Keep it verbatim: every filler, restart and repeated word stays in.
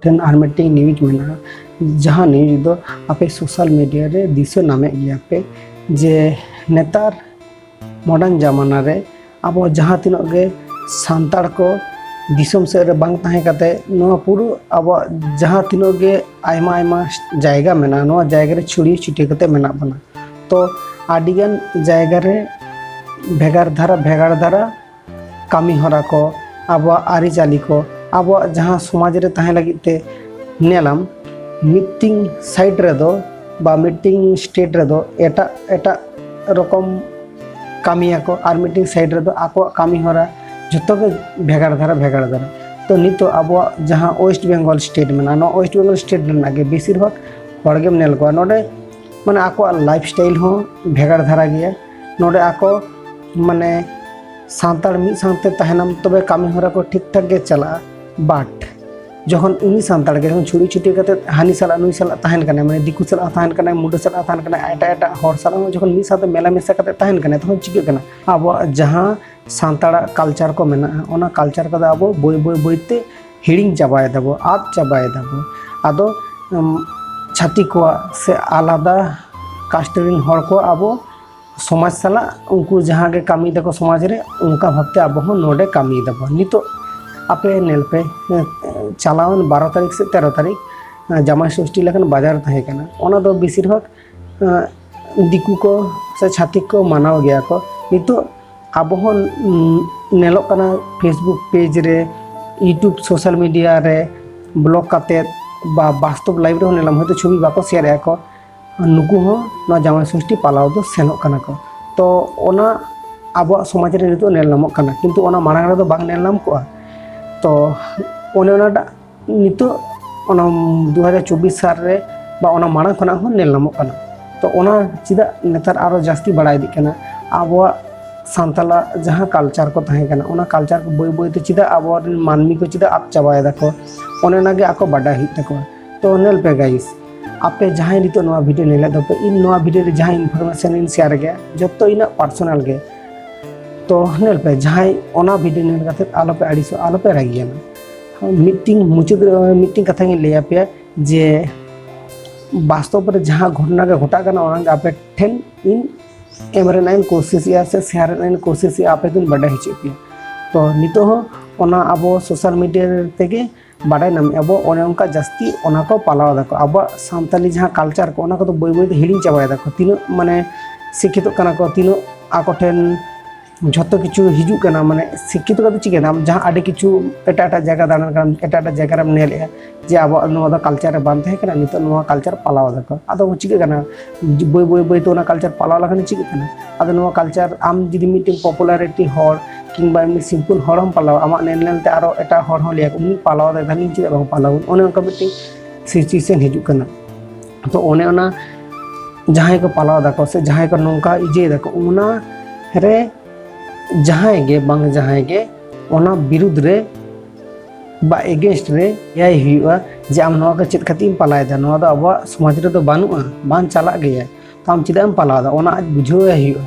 ᱴᱷᱮᱱ ᱟᱨ ᱢᱤᱫᱴᱮᱱ ᱱᱤᱭᱩᱡᱽ ᱢᱮᱱᱟᱜᱼᱟ, ᱡᱟᱦᱟᱸ ᱱᱤᱭᱩᱡᱽ ᱫᱚ ᱟᱯᱮ ᱥᱳᱥᱟᱞ ᱢᱤᱰᱤᱭᱟ ᱨᱮ ᱫᱤᱥᱟᱹ ᱧᱟᱢᱮᱫ ᱜᱮᱭᱟ ᱯᱮ ᱡᱮ ᱱᱮᱛᱟᱨ ᱢᱚᱰᱟᱨᱱ ᱡᱟᱢᱟᱱᱟ ᱨᱮ ᱟᱵᱚ ᱡᱟᱦᱟᱸ ᱛᱤᱱᱟᱹᱜ ᱜᱮ ᱥᱟᱱᱛᱟᱲ ᱠᱚ ᱫᱤᱥᱚᱢ ᱥᱮᱫ ᱨᱮ ᱵᱟᱝ ᱛᱟᱦᱮᱸ ᱠᱟᱛᱮ, ᱱᱚᱣᱟ ᱯᱩᱨᱟᱹ ᱟᱵᱚᱣᱟᱜ ᱡᱟᱦᱟᱸ ᱛᱤᱱᱟᱹᱜ ᱜᱮ ᱟᱭᱢᱟ ᱟᱭᱢᱟ ᱡᱟᱭᱜᱟ ᱢᱮᱱᱟᱜᱼᱟ, ᱱᱚᱣᱟ ᱡᱟᱭᱜᱟ ᱨᱮ ᱪᱷᱩᱲᱭᱟᱹ ᱪᱷᱩᱴᱭᱟᱹ ᱠᱟᱛᱮ ᱢᱮᱱᱟᱜ ᱵᱚᱱᱟ᱾ ᱛᱚ ᱟᱹᱰᱤᱜᱟᱱ ᱡᱟᱭᱜᱟ ᱨᱮ ᱵᱷᱮᱜᱟᱨ ᱫᱷᱟᱨᱟ ᱵᱷᱮᱜᱟᱨ ᱫᱷᱟᱨᱟ ᱠᱟᱹᱢᱤ ᱦᱚᱨᱟ ᱠᱚ, ᱟᱵᱚᱣᱟᱜ ᱟᱹᱨᱤᱪᱟᱹᱞᱤ ᱠᱚ, ᱟᱵᱚᱣᱟᱜ ᱡᱟᱦᱟᱸ ᱥᱚᱢᱟᱡᱽ ᱨᱮ ᱛᱟᱦᱮᱸ ᱞᱟᱹᱜᱤᱫ ᱛᱮ ᱧᱮᱞᱟᱢ, ᱢᱤᱫᱴᱤᱝ ᱥᱟᱭᱤᱰ ᱨᱮᱫᱚ ᱵᱟ ᱢᱤᱫᱴᱤᱝ ᱥᱴᱮᱴ ᱨᱮᱫᱚ ᱮᱴᱟᱜ ᱮᱴᱟᱜ ᱨᱚᱠᱚᱢ ᱠᱟᱹᱢᱤᱭᱟᱠᱚ, ᱟᱨ ᱢᱤᱫᱴᱤᱝ ᱥᱟᱭᱤᱰ ᱨᱮᱫᱚ ᱟᱠᱚᱣᱟᱜ ᱠᱟᱹᱢᱤ ᱦᱚᱨᱟ ᱡᱷᱚᱛᱚ ᱜᱮ ᱵᱷᱮᱜᱟᱨ ᱫᱷᱟᱨᱟ ᱵᱷᱮᱜᱟᱨ ᱫᱷᱟᱨᱟ᱾ ᱛᱚ ᱱᱤᱛᱚᱜ ᱟᱵᱚᱣᱟᱜ ᱡᱟᱦᱟᱸ ᱳᱭᱮᱥᱴ ᱵᱮᱝᱜᱚᱞ ᱥᱴᱮᱴ ᱢᱮᱱᱟᱜᱼᱟ, ᱱᱚᱣᱟ ᱳᱭᱮᱥᱴ ᱵᱮᱝᱜᱚᱞ ᱥᱴᱮᱴ ᱨᱮᱱᱟᱜ ᱜᱮ ᱵᱮᱥᱤᱨ ᱵᱷᱟᱜᱽ ᱦᱚᱲ ᱜᱮᱢ ᱧᱮᱞ ᱠᱚᱣᱟ, ᱱᱚᱰᱮ ᱢᱟᱱᱮ ᱟᱠᱚᱣᱟᱜ ᱞᱟᱭᱤᱯᱷ ᱥᱴᱟᱭᱤᱞ ᱦᱚᱸ ᱵᱷᱮᱜᱟᱨ ᱫᱷᱟᱨᱟ ᱜᱮᱭᱟ᱾ ᱱᱚᱰᱮ ᱟᱠᱚ ᱢᱟᱱᱮ ᱥᱟᱱᱛᱟᱲ ᱢᱤᱫ ᱥᱟᱶᱛᱮ ᱛᱟᱦᱮᱱᱟᱢ, ᱛᱚᱵᱮ ᱠᱟᱹᱢᱤ ᱦᱚᱨᱟ ᱠᱚ ᱴᱷᱤᱠ ᱴᱷᱟᱠ ᱜᱮ ᱪᱟᱞᱟᱜᱼᱟ᱾ ᱵᱟᱴ ᱡᱚᱠᱷᱚᱱ ᱩᱱᱤ ᱥᱟᱱᱛᱟᱲ ᱜᱮ ᱡᱚᱠᱷᱚᱱ ᱪᱷᱩᱲᱤ ᱪᱷᱩᱴᱤ ᱠᱟᱛᱮ ᱦᱟᱹᱱᱤ ᱥᱟᱞᱟᱜ ᱱᱩᱭ ᱥᱟᱞᱟᱜ ᱛᱟᱦᱮᱱ ᱠᱟᱱᱟᱭ, ᱢᱟᱱᱮ ᱫᱤᱠᱩ ᱥᱟᱞᱟᱜ ᱦᱚᱸ ᱛᱟᱦᱮᱱ ᱠᱟᱱᱟᱭ, ᱢᱩᱰᱟᱹ ᱥᱟᱞᱟᱜ ᱦᱚᱸ ᱛᱟᱦᱮᱱ ᱠᱟᱱᱟᱭ, ᱮᱴᱟᱜ ᱮᱴᱟᱜ ᱦᱚᱲ ᱥᱟᱞᱟᱜ ᱦᱚᱸ ᱡᱚᱠᱷᱚᱱ ᱢᱤᱫ ᱥᱟᱶᱛᱮ ᱢᱮᱞᱟ ᱢᱮᱥᱟ ᱠᱟᱛᱮ ᱛᱟᱦᱮᱱ ᱠᱟᱱᱟᱭ, ᱛᱚᱠᱷᱚᱱ ᱪᱤᱠᱟᱹᱜ ᱠᱟᱱᱟ? ᱟᱵᱚᱣᱟᱜ ᱡᱟᱦᱟᱸ ᱥᱟᱱᱛᱟᱲᱟᱜ ᱠᱟᱞᱪᱟᱨ ᱠᱚ ᱢᱮᱱᱟᱜᱼᱟ, ᱚᱱᱟ ᱠᱟᱞᱪᱟᱨ ᱠᱚᱫᱚ ᱟᱵᱚ ᱵᱟᱹᱭ ᱵᱟᱹᱭ ᱵᱟᱹᱭ ᱛᱮ ᱦᱤᱲᱤᱧ ᱪᱟᱵᱟᱭ ᱫᱟᱵᱚ, ᱟᱫ ᱪᱟᱵᱟᱭ ᱫᱟᱵᱚ᱾ ᱟᱫᱚ ᱩᱢ, ᱪᱷᱟᱹᱛᱤᱠ ᱠᱚᱣᱟᱜ ᱥᱮ ᱟᱞᱟᱫᱟ ᱠᱟᱥᱴ ᱨᱮᱱ ᱦᱚᱲ ᱠᱚ ᱟᱵᱚ ᱥᱚᱢᱟᱡᱽ ᱥᱟᱞᱟᱜ ᱩᱱᱠᱩ ᱡᱟᱦᱟᱸ ᱜᱮ ᱠᱟᱹᱢᱤ ᱫᱟᱠᱚ ᱥᱚᱢᱟᱡᱽ ᱨᱮ, ᱚᱱᱠᱟ ᱵᱷᱟᱵᱛᱮ ᱟᱵᱚ ᱦᱚᱸ ᱱᱚᱰᱮ ᱠᱟᱹᱢᱤᱭ ᱫᱟᱵᱚ᱾ ᱱᱤᱛᱚᱜ ᱟᱯᱮ ᱧᱮᱞ ᱯᱮ, ᱮ, ᱪᱟᱞᱟᱣᱮᱱ ᱵᱟᱨᱚ ᱛᱟᱹᱨᱤᱠᱷ ᱥᱮ ᱛᱮᱨᱚ ᱛᱟᱹᱨᱤᱠᱷ, ᱮ, ᱡᱟᱢᱟᱭ ᱥᱚᱥᱴᱤ ᱞᱮᱠᱟᱱ ᱵᱟᱡᱟᱨ ᱛᱟᱦᱮᱸ ᱠᱟᱱᱟ, ᱚᱱᱟ ᱫᱚ ᱵᱮᱥᱤᱨ ᱵᱷᱟᱜᱽ, ᱮ, ᱫᱤᱠᱩ ᱠᱚ ᱥᱮ ᱪᱷᱟᱹᱛᱤᱠ ᱠᱚ ᱢᱟᱱᱟᱣ ᱜᱮᱭᱟ ᱠᱚ᱾ ᱱᱤᱛᱚᱜ ᱟᱵᱚ ᱦᱚᱸ, ᱩᱸ, ᱧᱮᱞᱚᱜ ᱠᱟᱱᱟ Facebook ᱯᱮᱡᱽ ᱨᱮ, YouTube ᱥᱳᱥᱟᱞ ᱢᱤᱰᱤᱭᱟ ᱨᱮ ᱵᱞᱚᱜ ᱠᱟᱛᱮᱫ ᱵᱟ ᱵᱟᱥᱛᱚᱵ ᱞᱟᱭᱤᱵᱷ ᱨᱮᱦᱚᱸ ᱧᱮᱞᱟᱢ, ᱦᱚᱭᱛᱳ ᱪᱷᱚᱵᱤ ᱵᱟᱠᱚ ᱥᱮᱭᱟᱨᱮᱜᱼᱟ ᱠᱚ, ᱱᱩᱠᱩ ᱦᱚᱸ ᱱᱚᱣᱟ ᱡᱟᱢᱟᱭ ᱥᱚᱥᱴᱤ ᱯᱟᱞᱟᱣ ᱫᱚ ᱥᱮᱱᱚᱜ ᱠᱟᱱᱟ ᱠᱚ᱾ ᱛᱚ ᱚᱱᱟ ᱟᱵᱚᱣᱟᱜ ᱥᱚᱢᱟᱡᱽ ᱨᱮ ᱱᱤᱛᱚᱜ ᱧᱮᱞ ᱧᱟᱢᱚᱜ ᱠᱟᱱᱟ, ᱠᱤᱱᱛᱩ ᱚᱱᱟ ᱢᱟᱲᱟᱝ ᱨᱮᱫᱚ ᱵᱟᱝ ᱧᱮᱞ ᱧᱟᱢ ᱠᱚᱜᱼᱟ᱾ ᱛᱚ ᱚᱱᱮ ᱚᱱᱟᱴᱟᱜ ᱱᱤᱛᱚᱜ ᱚᱱᱟ ᱫᱩ ᱦᱟᱡᱟᱨ ᱪᱚᱵᱵᱤᱥ ᱥᱟᱞ ᱨᱮ ᱵᱟ ᱚᱱᱟ ᱢᱟᱲᱟᱝ ᱠᱷᱚᱱᱟᱜ ᱦᱚᱸ ᱧᱮᱞ ᱧᱟᱢᱚᱜ ᱠᱟᱱᱟ᱾ ᱛᱚ ᱚᱱᱟ ᱪᱮᱫᱟᱜ ᱱᱮᱛᱟᱨ ᱟᱨᱚ ᱡᱟᱹᱥᱛᱤ ᱵᱟᱲᱟᱭ ᱤᱫᱤᱜ ᱠᱟᱱᱟ? ᱟᱵᱚᱣᱟᱜ ᱥᱟᱱᱛᱟᱲᱟᱜ ᱡᱟᱦᱟᱸ ᱠᱟᱞᱪᱟᱨ ᱠᱚ ᱛᱟᱦᱮᱸ ᱠᱟᱱᱟ, ᱚᱱᱟ ᱠᱟᱞᱪᱟᱨ ᱠᱚ ᱵᱟᱹᱭ ᱵᱟᱹᱭ ᱛᱮ ᱪᱮᱫᱟᱜ ᱟᱵᱚᱨᱮᱱ ᱢᱟᱹᱱᱢᱤ ᱠᱚ ᱪᱮᱫᱟᱜ ᱟᱫ ᱪᱟᱵᱟᱭ ᱫᱟᱠᱚ, ᱚᱱᱮ ᱚᱱᱟᱜᱮ ᱟᱠᱚ ᱵᱟᱰᱟᱭ ᱦᱩᱭᱩᱜ ᱛᱟᱠᱚᱣᱟ᱾ ᱛᱚ ᱧᱮᱞ ᱯᱮ ᱜᱟᱭᱤᱥ, ᱟᱯᱮ ᱡᱟᱦᱟᱸᱭ ᱱᱤᱛᱚᱜ ᱱᱚᱣᱟ ᱵᱷᱤᱰᱤᱭᱳ ᱧᱮᱞᱮᱫ ᱫᱚᱯᱮ, ᱤᱧ ᱱᱚᱣᱟ ᱵᱷᱤᱰᱤᱭᱳ ᱨᱮ ᱡᱟᱦᱟᱸ ᱤᱱᱯᱷᱚᱨᱢᱮᱥᱚᱱ ᱤᱧ ᱥᱮᱭᱟᱨ ᱜᱮᱭᱟ, ᱡᱚᱛᱚ ᱤᱧᱟᱹᱜ ᱯᱟᱨᱥᱚᱱᱟᱞ ᱜᱮ᱾ ᱛᱚ ᱧᱮᱞ ᱯᱮ, ᱡᱟᱦᱟᱸᱭ ᱚᱱᱟ ᱵᱷᱤᱰᱤᱭᱳ ᱧᱮᱞ ᱠᱟᱛᱮ ᱟᱞᱚᱯᱮ ᱟᱹᱲᱤᱥᱚᱜᱼᱟ, ᱟᱞᱚᱯᱮ ᱨᱟᱹᱜᱤᱭᱟᱱᱟ᱾ ᱢᱤᱫᱴᱤᱝ ᱢᱩᱪᱟᱹᱫ ᱨᱮ ᱢᱤᱫᱴᱤᱝ ᱠᱟᱛᱷᱟ ᱜᱤᱧ ᱞᱟᱹᱭ ᱟᱯᱮᱭᱟ ᱡᱮ ᱵᱟᱥᱛᱚᱵ ᱨᱮ ᱡᱟᱦᱟᱸ ᱜᱷᱚᱴᱚᱱᱟ ᱜᱮ ᱜᱷᱚᱴᱟᱜ ᱠᱟᱱᱟ, ᱚᱱᱟ ᱜᱮ ᱟᱯᱮ ᱴᱷᱮᱱ ᱤᱧ ᱮᱢ ᱨᱮᱱᱟᱜ ᱤᱧ ᱠᱳᱥᱤᱥᱮᱜᱼᱟ ᱥᱮ ᱥᱮᱭᱟᱨ ᱨᱮᱱᱟᱜ ᱤᱧ ᱠᱳᱥᱤᱥᱮᱜᱼᱟ, ᱟᱯᱮ ᱫᱚᱧ ᱵᱟᱰᱟᱭ ᱦᱚᱪᱚᱭᱮᱫ ᱯᱮᱭᱟ᱾ ᱛᱚ ᱱᱤᱛᱚᱜ ᱦᱚᱸ ᱚᱱᱟ ᱟᱵᱚ ᱥᱳᱥᱟᱞ ᱢᱤᱰᱤᱭᱟ ᱛᱮᱜᱮ ᱵᱟᱰᱟᱭ ᱧᱟᱢᱮᱫᱼᱟ ᱵᱚ, ᱚᱱᱮ ᱚᱱᱠᱟ ᱡᱟᱹᱥᱛᱤ ᱚᱱᱟ ᱠᱚ ᱯᱟᱞᱟᱣ ᱫᱟᱠᱚ᱾ ᱟᱵᱚᱣᱟᱜ ᱥᱟᱱᱛᱟᱞᱤ ᱡᱟᱦᱟᱸ ᱠᱟᱞᱪᱟᱨ ᱠᱚ, ᱚᱱᱟ ᱠᱚᱫᱚ ᱵᱟᱹᱭ ᱵᱟᱹᱭ ᱛᱮ ᱦᱤᱲᱤᱧ ᱪᱟᱵᱟᱭ ᱫᱟᱠᱚ᱾ ᱛᱤᱱᱟᱹᱜ ᱢᱟᱱᱮ ᱥᱤᱠᱠᱷᱤᱛᱚᱜ ᱠᱟᱱᱟ ᱠᱚ, ᱛᱤᱱᱟᱹᱜ ᱟᱠᱚ ᱴᱷᱮᱱ ᱡᱷᱚᱛᱚ ᱠᱤᱪᱷᱩ ᱦᱤᱡᱩᱜ ᱠᱟᱱᱟ, ᱢᱟᱱᱮ ᱥᱤᱠᱠᱷᱤᱛᱚ ᱠᱟᱛᱮ ᱪᱤᱠᱟᱹᱭᱱᱟ? ᱟᱢ ᱡᱟᱦᱟᱸ ᱟᱹᱰᱤ ᱠᱤᱪᱷᱩ ᱮᱴᱟᱜ ᱮᱴᱟᱜ ᱡᱟᱭᱜᱟ ᱫᱟᱬᱟᱱ ᱠᱟᱱᱟᱢ, ᱮᱴᱟᱜ ᱮᱴᱟᱜ ᱡᱟᱭᱜᱟ ᱨᱮᱢ ᱧᱮᱞᱮᱫᱼᱟ ᱡᱮ ᱟᱵᱚᱣᱟᱜ ᱱᱚᱣᱟ ᱫᱚ ᱠᱟᱞᱪᱟᱨ ᱨᱮ ᱵᱟᱝ ᱛᱟᱦᱮᱸ ᱠᱟᱱᱟ, ᱱᱤᱛᱚᱜ ᱱᱚᱣᱟ ᱠᱟᱞᱪᱟᱨ ᱯᱟᱞᱟᱣ ᱫᱟᱠᱚ᱾ ᱟᱫᱚ ᱪᱤᱠᱟᱹᱜ ᱠᱟᱱᱟ? ᱵᱟᱹᱭ ᱵᱟᱹᱭ ᱵᱟᱹᱭ ᱛᱮ ᱚᱱᱟ ᱠᱟᱞᱪᱟᱨ ᱯᱟᱞᱟᱣ ᱞᱮᱠᱷᱟᱱ ᱪᱤᱠᱟᱹᱜ ᱠᱟᱱᱟ? ᱟᱫᱚ ᱱᱚᱣᱟ ᱠᱟᱞᱪᱟᱨ ᱟᱢ ᱡᱩᱫᱤ ᱢᱤᱫᱴᱮᱱ ᱯᱚᱯᱩᱞᱟᱨᱤᱴᱤ ᱦᱚᱲ ᱠᱤᱝᱵᱟ ᱮᱢᱱᱤ ᱥᱤᱢᱯᱚᱞ ᱦᱚᱲ ᱦᱚᱸᱢ ᱯᱟᱞᱟᱣᱟ, ᱟᱢᱟᱜ ᱧᱮᱞ ᱧᱮᱞ ᱛᱮ ᱟᱨᱚ ᱮᱴᱟᱜ ᱦᱚᱲ ᱦᱚᱸ ᱞᱟᱹᱭᱟ ᱠᱚ, "ᱩᱱᱤ ᱯᱟᱞᱟᱣ ᱫᱟᱭ, ᱛᱟᱦᱞᱮ ᱤᱧ ᱪᱮᱫᱟᱜ ᱵᱟᱝ ᱯᱟᱞᱟᱣ?" ᱚᱱᱮ ᱚᱱᱠᱟ ᱢᱤᱫᱴᱮᱱ ᱥᱤᱪᱩᱭᱮᱥᱚᱱ ᱦᱤᱡᱩᱜ ᱠᱟᱱᱟ᱾ ᱛᱚ ᱚᱱᱮ ᱚᱱᱟ ᱡᱟᱦᱟᱸᱭ ᱠᱚ ᱯᱟᱞᱟᱣ ᱫᱟᱠᱚ ᱥᱮ ᱡᱟᱦᱟᱸᱭ ᱠᱚ ᱱᱚᱝᱠᱟ ᱤᱭᱟᱹᱭ ᱫᱟᱠᱚ, ᱚᱱᱟ ᱨᱮ ᱡᱟᱦᱟᱸᱭ ᱜᱮ ᱵᱟᱝ ᱡᱟᱦᱟᱸᱭ ᱜᱮ ᱚᱱᱟ ᱵᱤᱨᱩᱫᱽ ᱨᱮ ᱵᱟ ᱮᱜᱮᱱᱥᱴ ᱨᱮ ᱮᱭᱟᱭ ᱦᱩᱭᱩᱜᱼᱟ ᱡᱮ ᱟᱢ ᱱᱚᱣᱟ ᱠᱚ ᱪᱮᱫ ᱠᱷᱟᱹᱛᱤᱨ ᱮᱢ ᱯᱟᱞᱟᱣᱮᱫᱟ, ᱱᱚᱣᱟ ᱫᱚ ᱟᱵᱚᱣᱟᱜ ᱥᱚᱢᱟᱡᱽ ᱨᱮᱫᱚ ᱵᱟᱹᱱᱩᱜᱼᱟ, ᱵᱟᱝ ᱪᱟᱞᱟᱜ ᱜᱮᱭᱟ, ᱛᱚ ᱟᱢ ᱪᱮᱫᱟᱜ ᱮᱢ ᱯᱟᱞᱟᱣᱫᱟ, ᱚᱱᱟ ᱟᱡ ᱵᱩᱡᱷᱟᱹᱣ ᱟᱭ ᱦᱩᱭᱩᱜᱼᱟ᱾